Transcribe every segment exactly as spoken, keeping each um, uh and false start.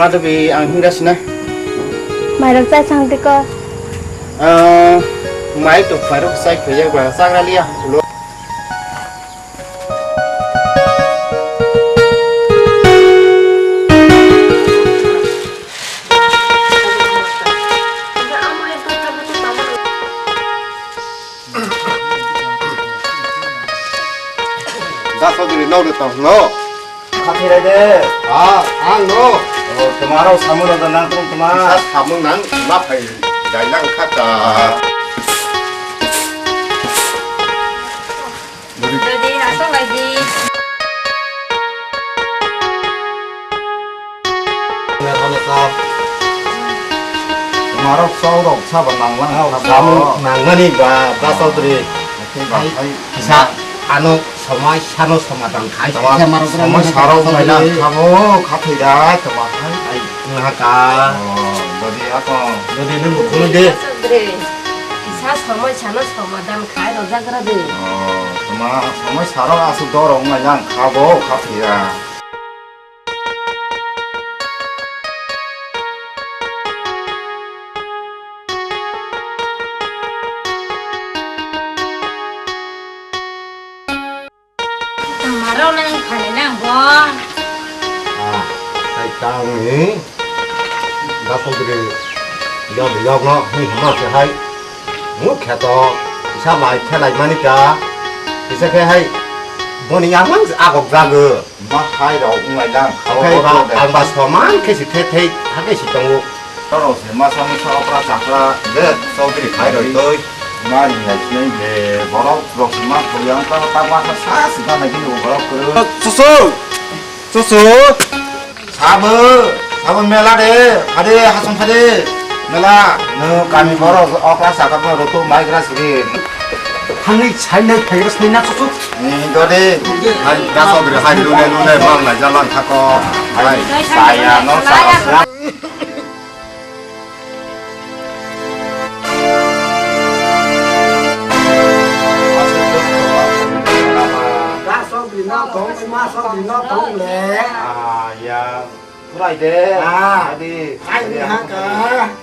Ado bi ang hingra sina. Mairok chai sang tiko. Ah, mai to mairok chai khaya ba chagra liya. Da Chaudhary, no de tong no. Kha phirai de. Ah, ang no. Oh, tomorrow samung no nang tong toma. Sa samung nang ma phai dai lang kha ta. Dodi, asok lagi. Tomorrow saurok sabo nang lang. Samung nang mani ba, ba Chaudhary. Hai, hai. Kisa ano somai sano somadan khai. Tama kisa marok somai rok sarok mai lang kamo khathai dai tama hai. Ai, ngaha ka. Oh, dodi ako. Dodi nung bukhung de. Kisa somai sano somadan khai rojak ra de. Oh, tama somai sarok asuk dorok mai lang khabo khathai ya. Tongmarok nang phainai nang bo. Ah, tai tang ni. Da Chaudhary, yog, yog no, ni hama se hai. Muk kheto, isa mai khelai mani ka. Isa khe hai, boni yamang agok jago. Ma hai rok wng lai lang. Okai ba, ang ba soman khe si the thei, ha khe si tongo. Toro se masa masa okra chakra de Chaudhary khai roi toi. Ma ri nai sinai de borok rok se ma khori ang ta ta ma sa si ta nai kini borok ko. Susu. Susu. Sabo, sabo mela de, phade hasong phade. Mela, no kami borok okra chakra no roto mai gra siri. Thangni sainai phaigra saina susu. Ni dode, hai da Chaudhary hai lune lune mang lai jalan thako. Hai, saya no sa. Da Chaudhary no tong, ma Chaudhary no tong le. Ah, ya. Phurai de. Ah. Adi. Hai ni ha ka.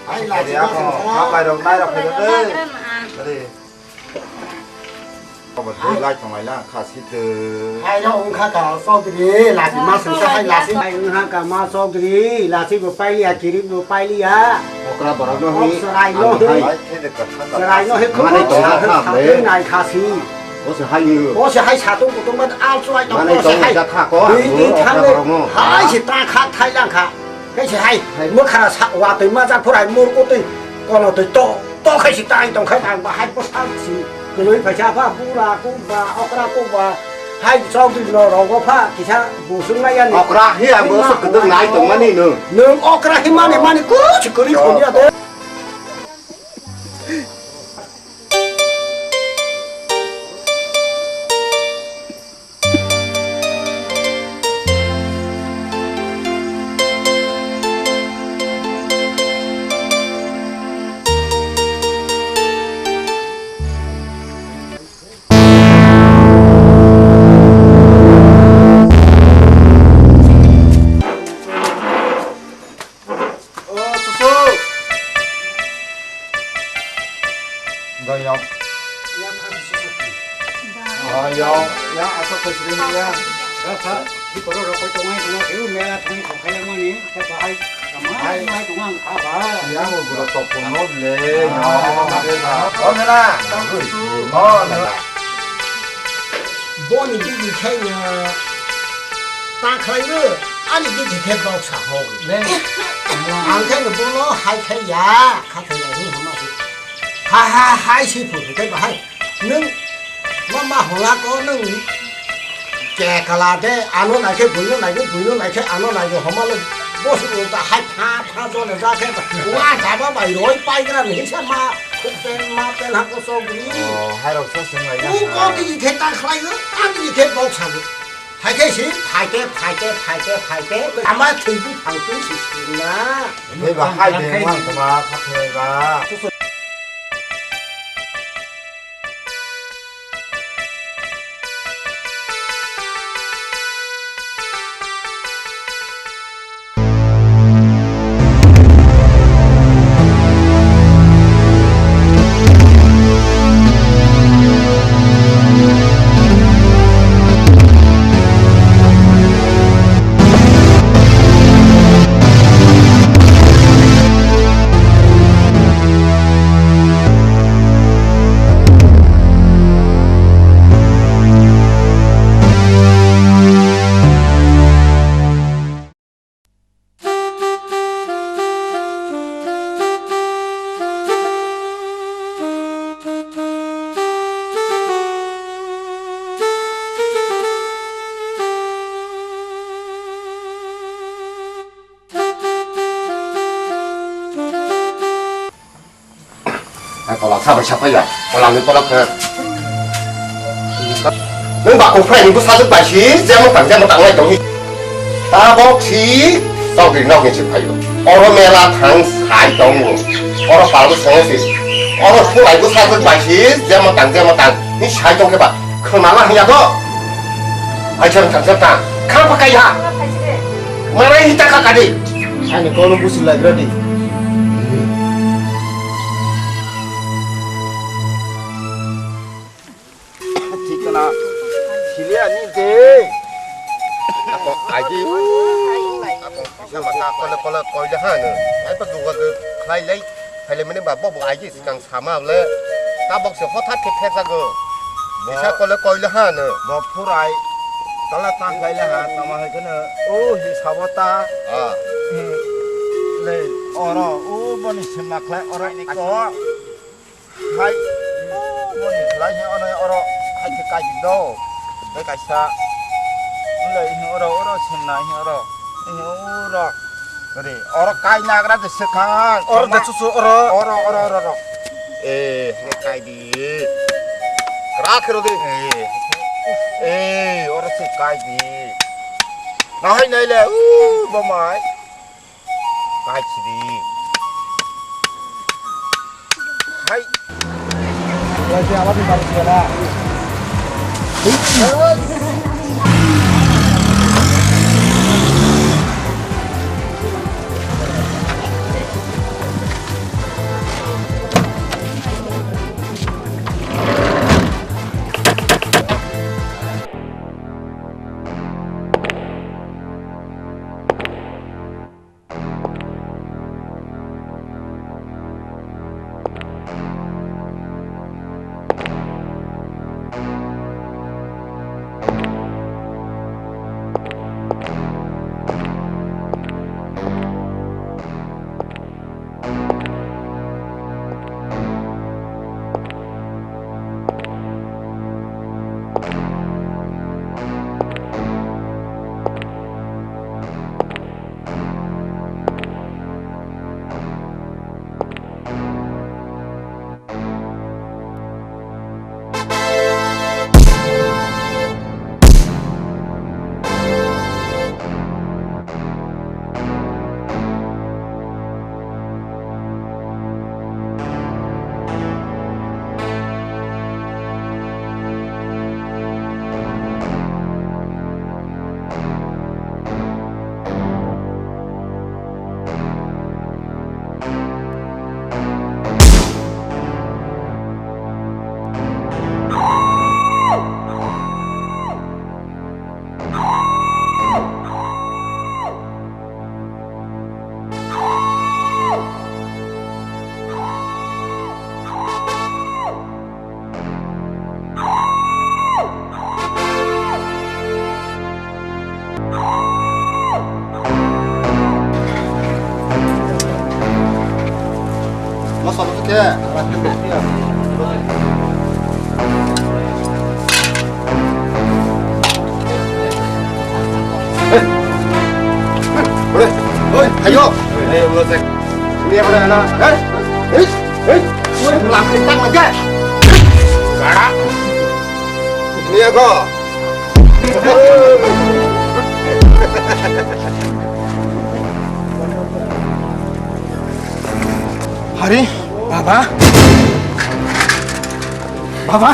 Hai la. Adi ako. Hapai rok nai rok phai de. Adi. Obo dui lai tonglai lang kha si de. Hai rok wng kha ka Chaudhary, lasi ma sung sa hai lasi. Hai wng ha ka ma Chaudhary, lasi bo pai liya, kiri bo pai liya. Okra borok no hi. Serai no hi. Serai no hi. Mane khobor tong sa kha le. Nai kha si. Bo se hai ni. Bo se hai satung kutung ban al chuai tong. Mane bo se tong hai. Ja kha ko. Ni ni okra thang le. Borok no. Hai se ta kha thai lang kha. Khe se hai, hai. Mwkhra sa, watwi majak phuru hai murkutwi kono twi to, to khai se tai tong khai ang ba hai bwsa si kwlwi phaisa pha bura kuk ba okra kuk ba hai chokdwi no rogo pha kisa busung lai yani. Okra hi ang bo kwdwk nai tong mani no. Nwng okra hi mani mani kuch kwrwi khoni ya de. O, susu. Doyok. Ya, thang susu. O, yo. Ya, asok kosri ya. Ya, sa, di poro rokoi tongai tongai, iu mela thang kong kaya mani, sa bahai, kama, hai, mai tongang kha ba. Ya, mo bro to kono le. Ah. O, mela. O, mela. Boni gigi khe no ta khlai rw, ani gigi khe bok sa hok. Ang khe no bono hai khe ya, kha khe ya hi hama se. Ha ha hai si phu phu khe bahai. Nwng ma ma hola ko nwng ke kala de ano nai khe buino nai khe buino nai khe ano nai khe homa le bos ulta hai pha pha jone ja khe wa jaba bai roi pai gra ni sa ma. Pen ma pen ha ko sok gri. O, hai rok sa seng lai. U ko ti khe ta khlai yo, ta ti khe bok sa bu. Hai khe si, phai khe, phai khe, phai khe, phai khe. Ama thwi bu phang twi si si na. Hei ba hai de mang tama kha khe ba. Tola sa bai sa phaiya, tola ni tola khe. Nwng ba kok phai ni bwsa jwk bai si, jemo tang, jemo tang lai tong. Tabok si, togri nog ni si phaio. Oro mela thang sai tong. Oro palbo song si. Oro sulai bwsa jwk bai si, jemo tang, jemo tang. Ni sai tong khe ba. Khwnala hanya do. Ai chang chang chang tang. Kha pa kai ha. Marai hita ka kadi. Ani kono busi lagra di. Thikna. Sili ani de. Ako aji. Ako kisa mata kole kole koile ha no. Ai pa duga de khlai lai. Khlai lai mene ba bo bo aji. Kang sama le tabok se hothat khe phekjago. Bo kisa kole koile ha no. Bo phurai tala ta khlai le ha tama hai kheno o hisabo ta. Ah. Hmm. Le oro o boni sima khlai oro ko. Hai. O boni khlai he ono oro hai khe kai do. Be kaisa. Nle he oro oro simna he oro. He oro. Re, oro kai nagra de swkang. Oro de susu oro. Oro, oro, oro, oro. Eh, ne kai di. Kra khero de. Eh. Eh, oro se kai di. Nahai nai le, u, bomai. Kai chidi. Hai. Ore, oi, ayo. Ini apa dah, anak? Hei, hei, hei. Oi, lampu tang aja. Gara. Ini apa? Hari, Baba. Baba.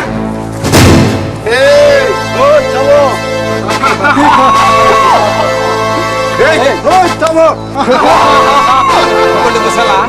Hey, oi, chamo. Hey, oi, chamo. Boleh masalah.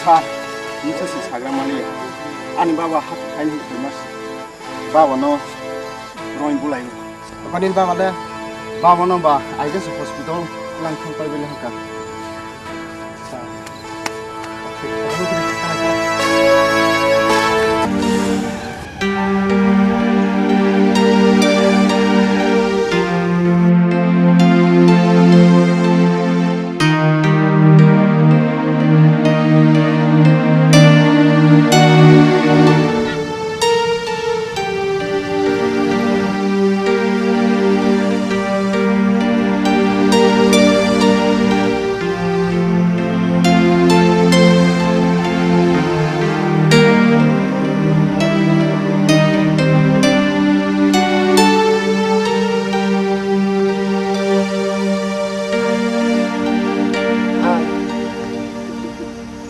Sir, nini se sagra mani, ani baba hati khaini hwnma se. Baba no roi bulai. Bani baba le? Baba no ba, I guess hospital lang thang pai bele haka. Sir.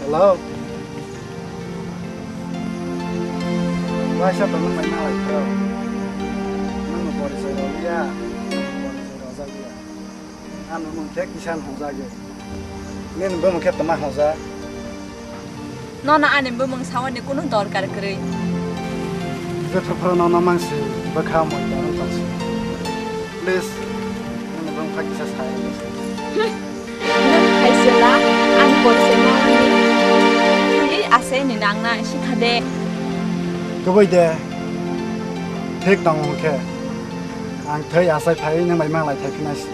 Hello. Waisa to nwng bai nalai kho. Nwng bo porisoi rw liya. Porisoi rwjak liya. Ani bumung khe Kisan hwnjak. Nini bumung khe tma hwnjak? Nono ani bumung sawani kunu dorkar kwrwi. Joto phoro nono mangsi bwkha moi tong tongsi. Please, nini bumung kha kisa sai. Hmm. Nwng hai sela, ang porisoi ma hwnwi thwi asai ni nangna sikha de. Kwbwi de, thik tongo hwnkhe. Ang thwi asai phaiwi nwng bai manglai thai phinai si.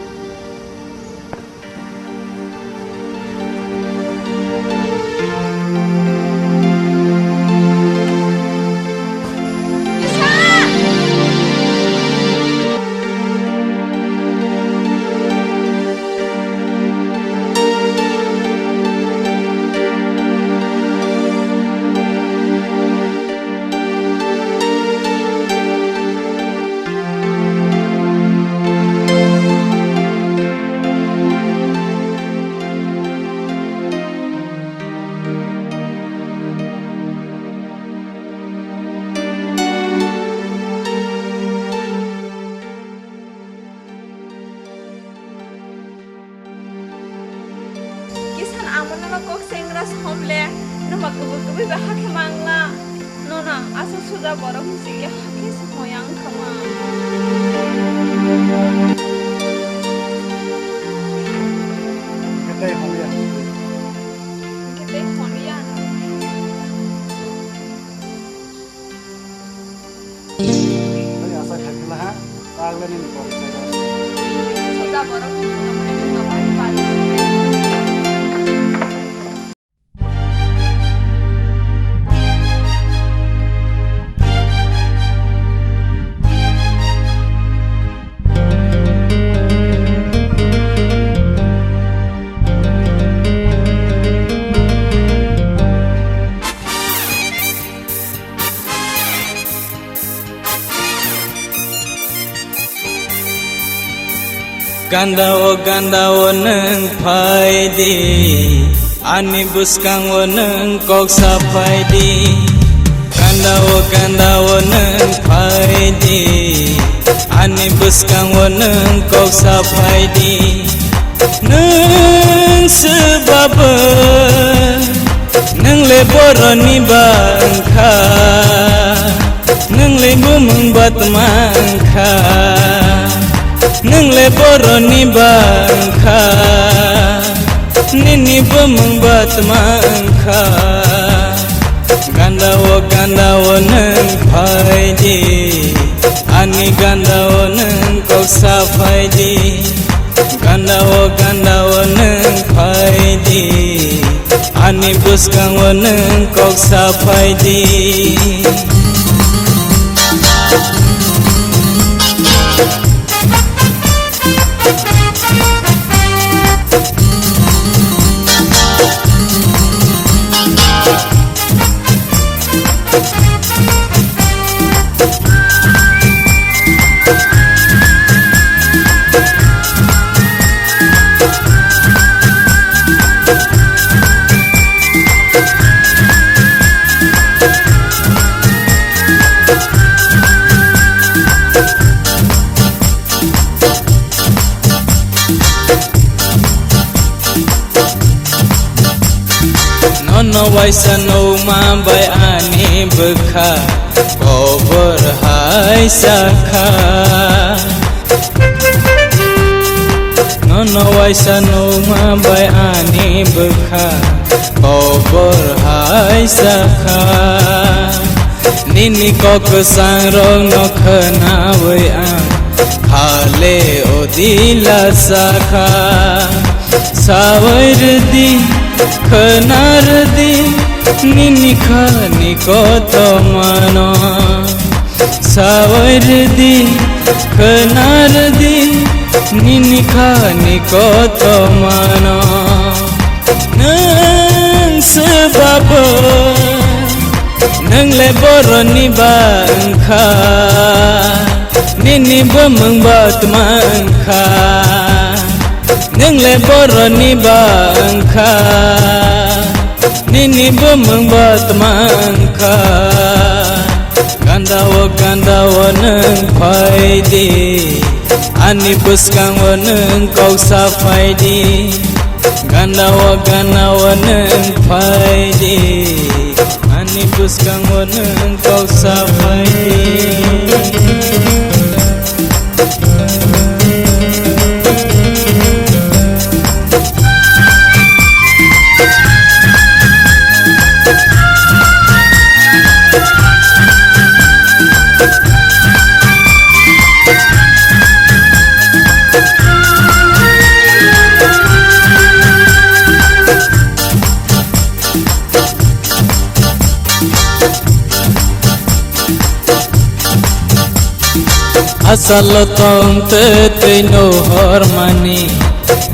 Kisan, amo nono kok sengra som le, nwma kubui kubui ba hakhe mangla. Nono aswk suja borok ni sikhe hakhe se moya wngkha ma. Hwnkhe tei hwn ya. Hwnkhe tei hwn ya. Ani asai khai phila ha, tagle nini pori. Soda borok ni phunukmani phunukmani pari. Ganda o, ganda o, nwng phai di, ani bwskango nwng kok sa phai di. Ganda o, ganda o, nwng phai di, ani bwskango nwng kok sa phai di. Nwng swbabo, nwng le boroni bangkha. Nwng le bumung batma wngkha, nwng le boroni ba wngkha, nini bumung batma wngkha. Ganda o, ganda o nwng phai di, ani ganda o nwng kok sa phai di. Ganda o, ganda o nwng phai di, ani bwskango nwng kok sa phai di. No waisa nukma bai ani bwkha kobor hai sakha. Nono waisa nukma bai ani bwkha kobor hai sakha. Nini kok kwchang rokno khwnawi ang khale o dila sakha. Sawi rwdi, khwna rwdi, nini khani kotomano. Sawi rwdi, khwna rwdi, nini khani kotomano. Nwng swbabu, nwng le boroni bangkha, nini bumung bo tmangkha. Nwng le boroni bangkha, nini bumung bo tmangkha. Ganda o, ganda o nwng phaidi, ani bwskango nwng kok sa phaidi. Ganda o, ganda o nwng phaidi, ani bwskango nwng kok sa phaidi. Asalo tong twtwi no hormani,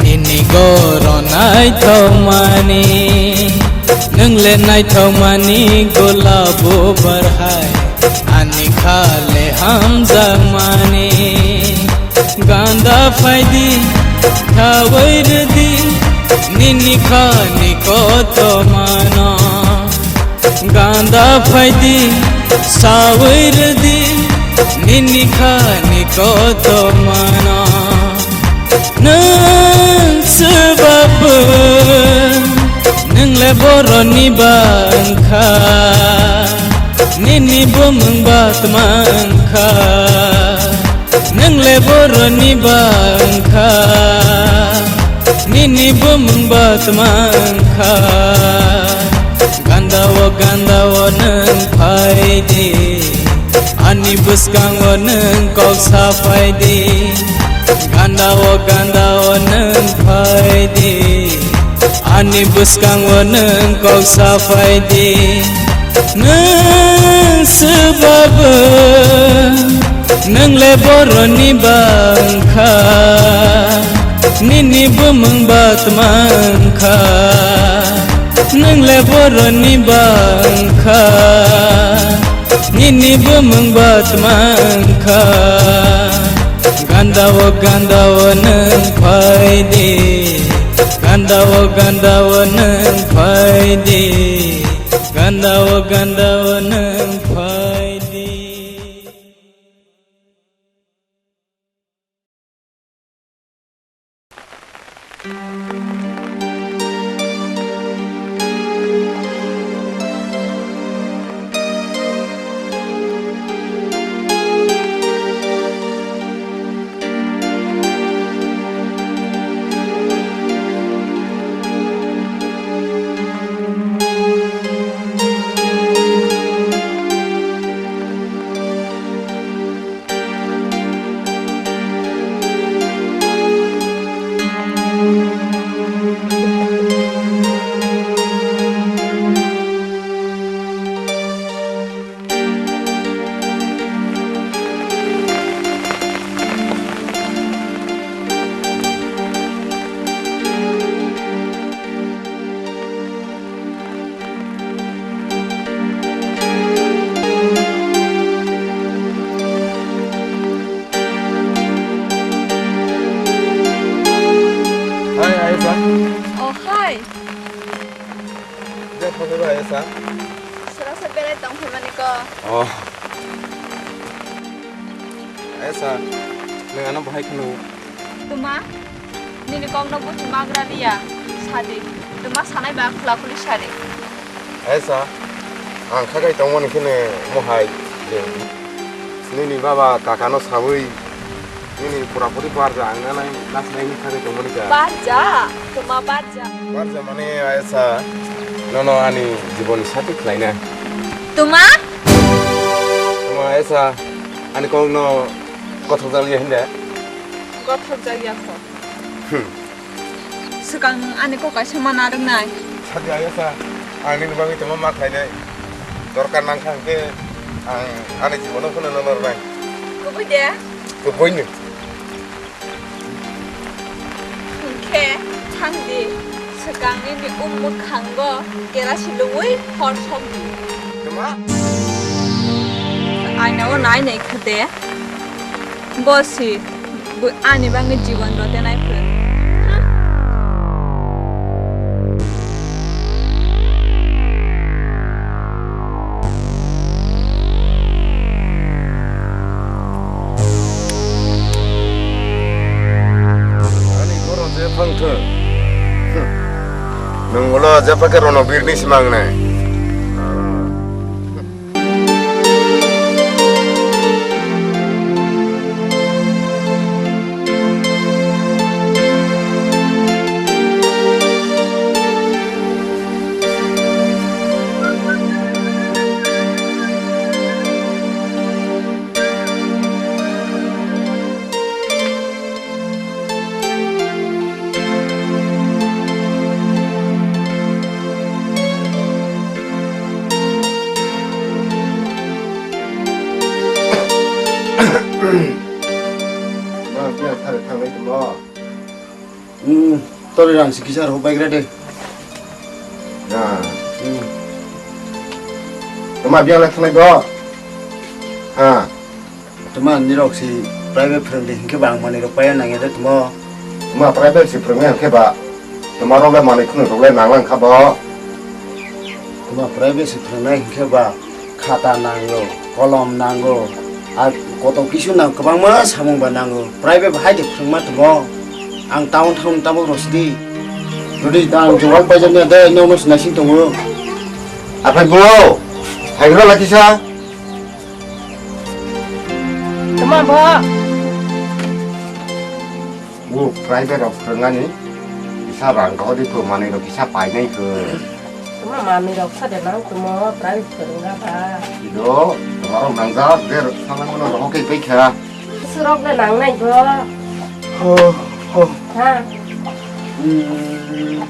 nini goro naithokmani. Nwng le naithokmani gulabo barhai, ani khale hamjakmani. Ganda phaidi, thawi rwdi, nini khani kotomano. Ganda phaidi, sawi rwdi, nini khani kotomano. Nwng swbabu, nwng le boroni bangkha, nini bumung bo tmangkha. Nwng le boroni bangkha, nini bumung bo tmangkha. Ganda o, ganda o nwng phaidi, ani bwskango nwng kok sa phaidi. Ganda o, ganda o nwng phaidi, ani bwskango nwng kok sa phaidi. Nwng swbabu, nwng le boroni bangkha, nini bumung bo tmangkha. Nwng le boroni bangkha, nini bumung bo tmangkha. Ganda o, ganda o nwng phaidi, ganda o, ganda o nwng phaidi, ganda o, ganda o nwng phaidi. Hi, Ayesha. Oh, hi. Je, phone ba, Ayesha. Sara sa berai tong phaimani ko. Oh. Ayesha, nwng ano bahai kheno. Tuma? Nini kokno buchi magra liya. Sadi. Tuma sanai ba khula khuli sadi. Aisa, ang khakai tongmani kheno mohai je nini baba kakano sawi nini pura puri barja ang nanai nasnai ni khakai tongmani ka. Barja, tuma barja. Barja mane aisa nono ani jibon sati khlaina. Tuma? Tuma aisa ani kok no kothok jal ya hinde. Kothok jal ya kho. Hmm. Swkang ani kok kaisa ma narwknai. Sadi aisa, ang nini bagwi tongma ma khlainai. Dorkar nangkha hwnkhe ang ani jibono phano nono rwnai. Kubui de? Kubuino. Hwnkhe thangdi, swkang nini um mwkhango kerasi lungwi hor sokdi. Tuma? Aina o nai nai khade. Bo si, bo ani bagwi jibon rotenai phwrwng. Ani goro je phang thung. Nwng ulo je phake rono birni simangnai. Ma, biya thare thangnai tongmo. Hmm, tori rang si kisa rok bai gra de. Na. Hmm. Toma biya le thangnai bo. Ha. Tuma nirok si private phrwngdi hinkhe ba ang manwi rok paiya nangya de tumo. Tuma private si phrwngnai hinkhe ba tuma rok le manwi khwnwi rok le nanglang kha bo. Tuma private si phrwngnai hinkhe ba khata nango, kolom nango, a koto kisu nang kwbangma samung ba nango. Private hai de phrwngma tumo. Ang town town tabuk rosidi. Jodi ang jugal paijak niya de nono sinaising tongo. Aphai bo, hai gra lakisa. Tuma bo. Bo private rok phrwngani kisa rang rohordi kho, manwi rok kisa painai kho. Tuma manwi rok sa de nang tuma private phrwngna ba. Ido, tuma rok nangjak, der sana mano rohor khe paikha. Surok le nangnai bo. Ho, ho. Ha. Hmm.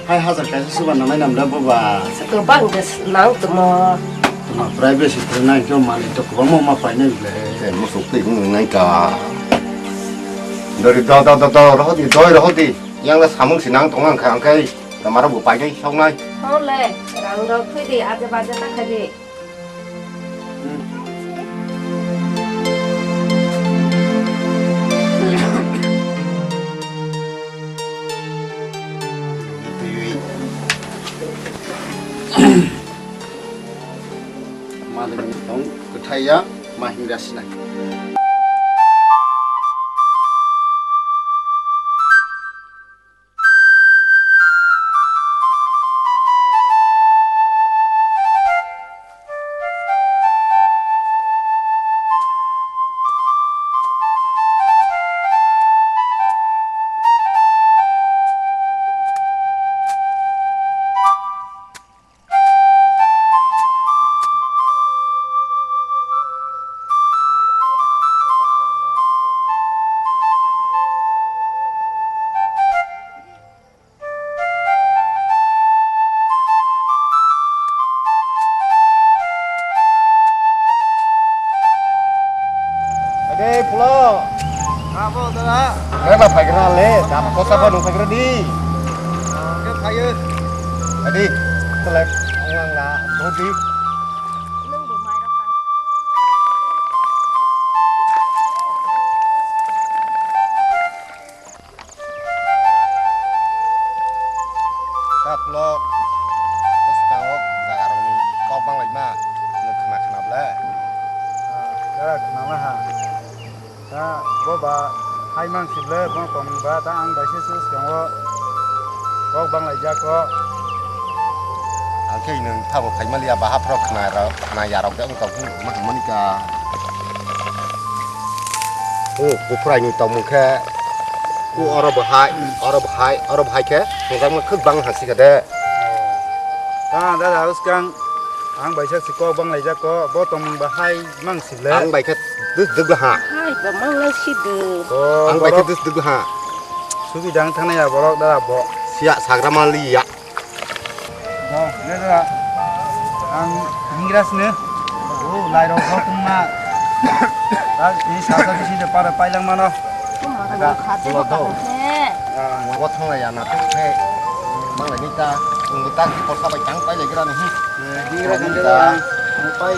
Hai hajar kaisa subar nangnai namda boba. Kwbang de nang tuma. Tuma private si phrwngnai khe manwi to kwbangma ma painai le. Te musuk twi wng nai ka. Dori do do do do rohordi, doi rohordi. Yang le samung si nang tong ang kha ang khai. Tuma rok bo painai soknai. Ho le, rang rok thwi di, aje baje ta khai di. Malik tong kwthai ya, ma hingra sinai. Ade, pulo. Abo, dada. Kena phaikra le, dap kosa ba nung phaikra di. Ke phayo. Adi, selek, ngang na, dodi. Taplok, bwskango jagarokni kok banglaima, nwng khna khna ble? Ah, jara khna ma ha. Ta bo ba hai mang si ble, bo tong ba ta ang bai se se skango kok banglaijak kok. Nwng thabo phaimaliya bahaphro khna ra-, khna yarok de wngkha phung ma hwnmani ka. O, buphraini tongmung khe, o, oro bo hai, oro bo hai, oro bo hai khe, thwngjakma khwk bang ha sikha de. Ta dada, uskang, ang bai sa si kok bang laijak ko, bo tongmung ba hai mang si le. Ang bai khe dus duk ha. Hai ba mang lai si du. Ang bai khe dus duk ha. Sugi dang thang ya borok dada bo. Siya sagra mali ya. Dong, le da. Ang hingra sini. Oh, lai rok ho tungma. Ta ini sasa di sini para pailang mano. Ada pulo do. Wabo thang lai ya na tu he. Mang lai ni ta. Ung ta ki porsa bai tang pai lai gra ni. Hingra sini da. Pai.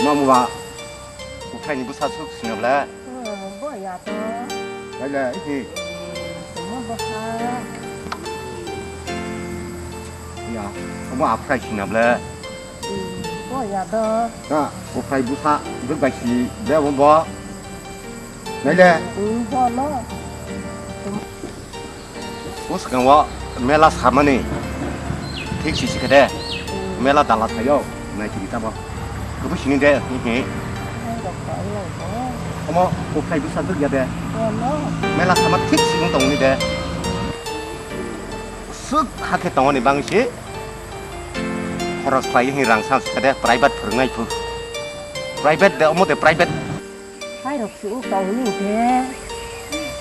Mamu ba, uphai ni bwsa suk sino le. Hmm, bo ya to. Lai le, hi. Hmm, bo ha. Ya, omo aphrai sinam le. Hmm, bo ya do. Na, uphai bwsa, bwk bai si, de omo bo. Nai le. Hmm, bo no. O swkang o mela samani. Thik si sikhe de. Hmm. Mela dala thaio. Nai tini tamo. Kubu sini de. Hi hi. Omo uphai bwsa duk ya de. Mela sama thik sini tongni de. Suk hakhe tongoni bangwi si. Khoros khlai hi rang sa de private phwrwngnai phu. Private de omo de private. Hai rok si tongni de.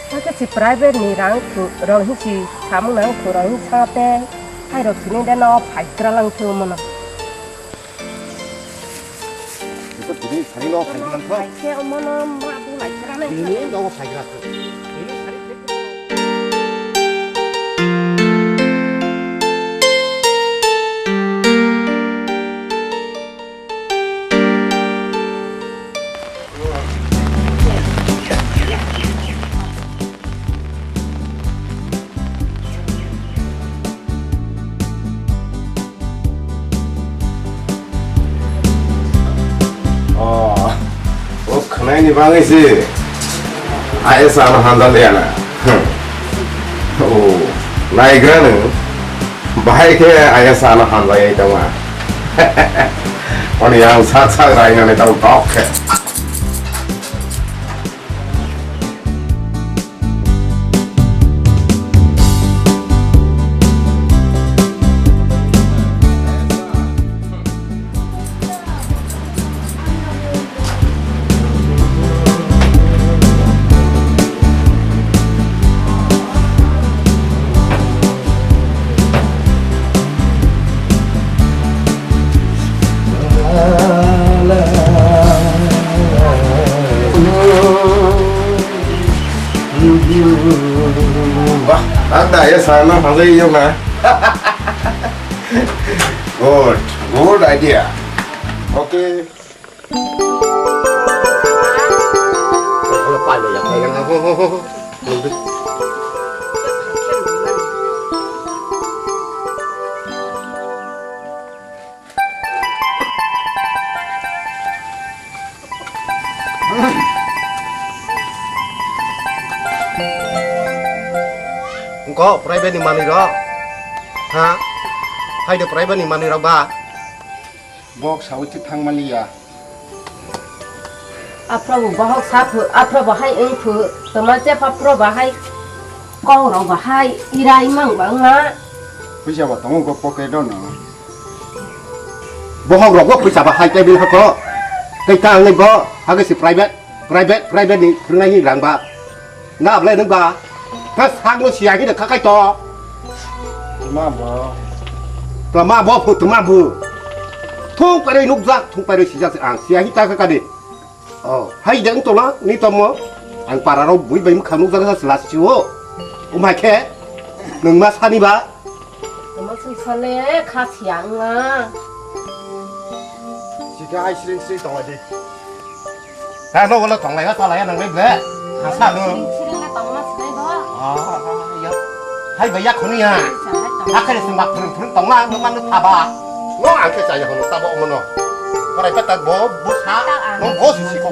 Hakhe si private ni rang phu rong hi si samung nang phu rong hi sa te. Hai rok sini de no phai gra lang phu mono. Ito tini sari lo phai nang kho. Hai khe omono ma bu lai kra nai. Tini lo phai kra kho. Tini sari khe. Oh, o khwnaini bagwi se I S ano hamjak liya na. Hmm. Oh, naigra nwng. Bahai khe I S ano hamjagwi tongma. Oni ang sak sak rainani tamo kok khe. Bah, ang daya sana hajai yong na. Good, good idea. Okay. Engko private ni manwi rok. Ha? Hai de private ni manwi rok ba? Bok sawi thik thang mani ya. Aphro bo bohok sa phu, aphro bo hai wng phu, toma chepha phro bo hai kok rok bo hai irai mang bang ma. Puisa bo tongo go pocket o no. Bohok rok bo puisa bo hai table hako. Tei ta ang bo hage si private, private, private ni phwrwngnai ni rang ba. Na ablai nung ba. Ta sak no siya hi de kakai to. Tuma bo. Tuma bo phu tuma bu. Thung pare nuk jak, thung pare sijak ang siya hi ta ka ka de. Oh, hai jeng tola ni tomo. Ang para rok bui bai mukha nuk jaga sila siwo. Umai khe nung ma sani ba. Tama sung sale kha siya nga. Sika hai sring sring tong di. Ha no wala tong lai ha tala ya nang le ble. Hasa no. Sring sring na tong ma sinai do. Ah, ya. Hai ba ya khuni ya. Hai tong. Ha kare sung bak phung phung tong la no man no thaba. No ang khe chaya hono tabo mono. Korai pa ta bo bo sa. No bo si si ko.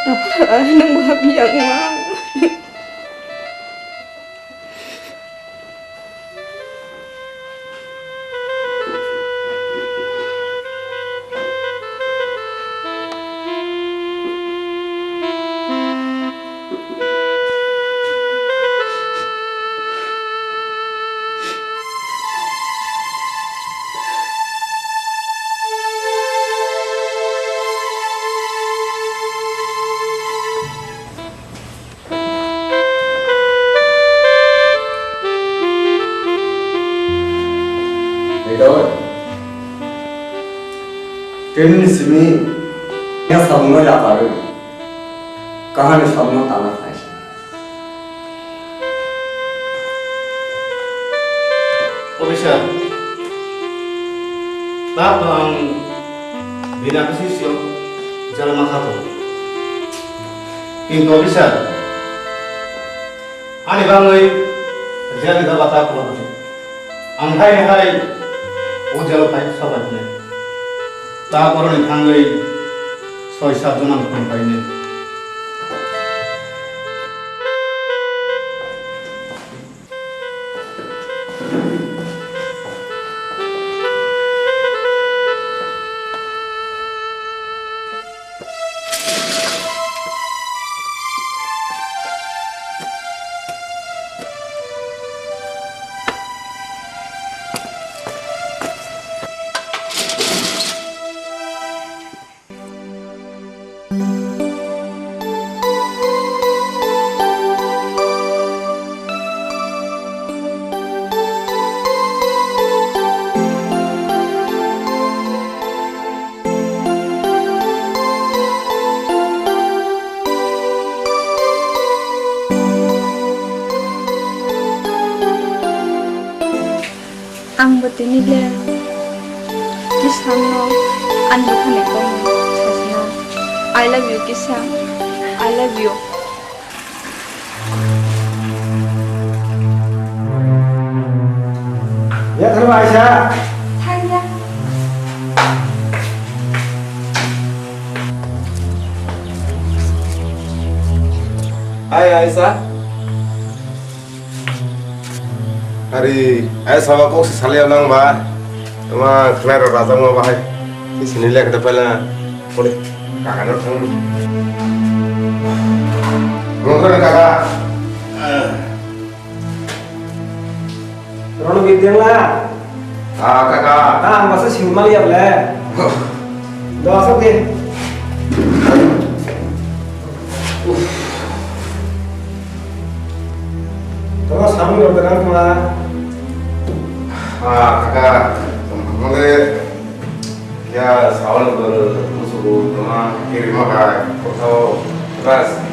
Apa nang maha biang mang. Beidoi. Tini simi ya sabungno ya paru. Kahani sabungno tana khai. Officer, tak ang bina kasi siyo jala makhato. Kintu officer, ani bangwi jani da bata kulo. Ang hai hai o jalo phai sabai ne. Ta koroni thangwi soi sat jon ang phone phai ne. Ang bo tini le kisam no ani bwkhani kok sasna. I love you, Kisam. I love you. Ya, thangba Aisa. Thangya. Hai, Aisa. Ari, ai sabo kok se salai nang ba. Ama khnai rok rajak ma bahai. Si sini le kata pala. Kole, kaka no thang. Ngokra kaka. Rono bideng la. Ah, kaka. Ah, masa sing mal ya le. Dosa ke. Ah, kaka, mane, ya, sawan bor, musuku, tama, kiri makai, kotho, bas,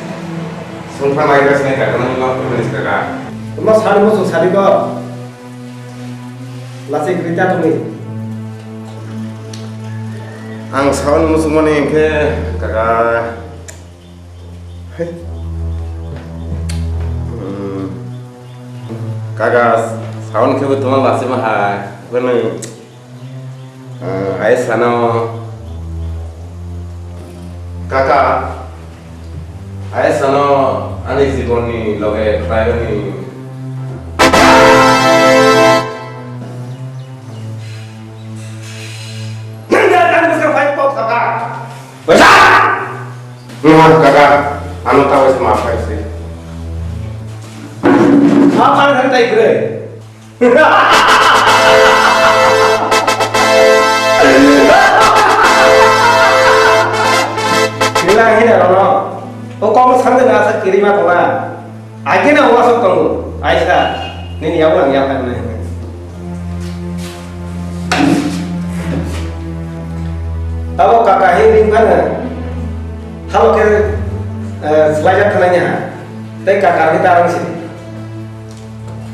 sungkha mai bas ne kaka, nang ma pun nis kaka. Tama sari musu sari ko, lasi krita tumi. Ang sawan musu mani ke kaka. Hmm. Kaka, sawan khe bo tuma lasi ma hai. Bwno, eh, ai sano. Kaka, ai sano ani jibon ni loge khlai bani. Nang da kan bwswk bai pok saka. Wesa! Nungha kaka, ano ta wesa ma phai se. Ma pan han tai kre. Kila hina rono. O kok sangde na sa kiri ma tona. Agena wasok tongo, aisa, nini yago ang yaphan nai. Tabo kaka hi ring phana, halo khe, eh, slaijak khanai ha, tei kaka ni tarang si.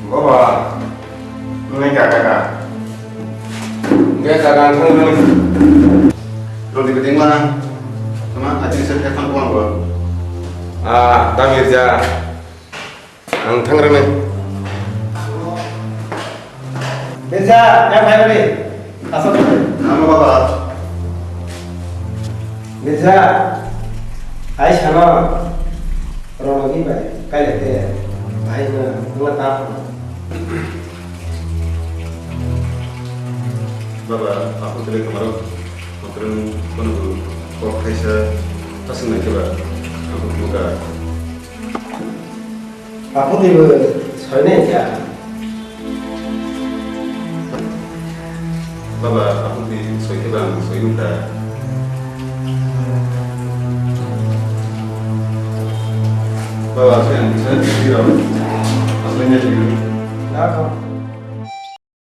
Baba, nini kaka ka. Nge kaka ang thang nani. Rodi beding mana, sama aji se khe thang kuang bo. Ah, ta Mirza. Ang thang rwnai. Mirza, ya phai rwdi. Asok rwdi. Ano baba. Mirza, ai sano. Rono ni bai, kai le te. Bai na, na ta. Baba, aku tele kamaro. Makrung kono kok kaisa aswk nai khe ba. Aku tumuka. Aphutwi bo soinai kha. Baba, aphutwi soi khe ba ang soi nukha. Baba, aswk ang kisa twi rw. Aswk nai twi rw. Nakho.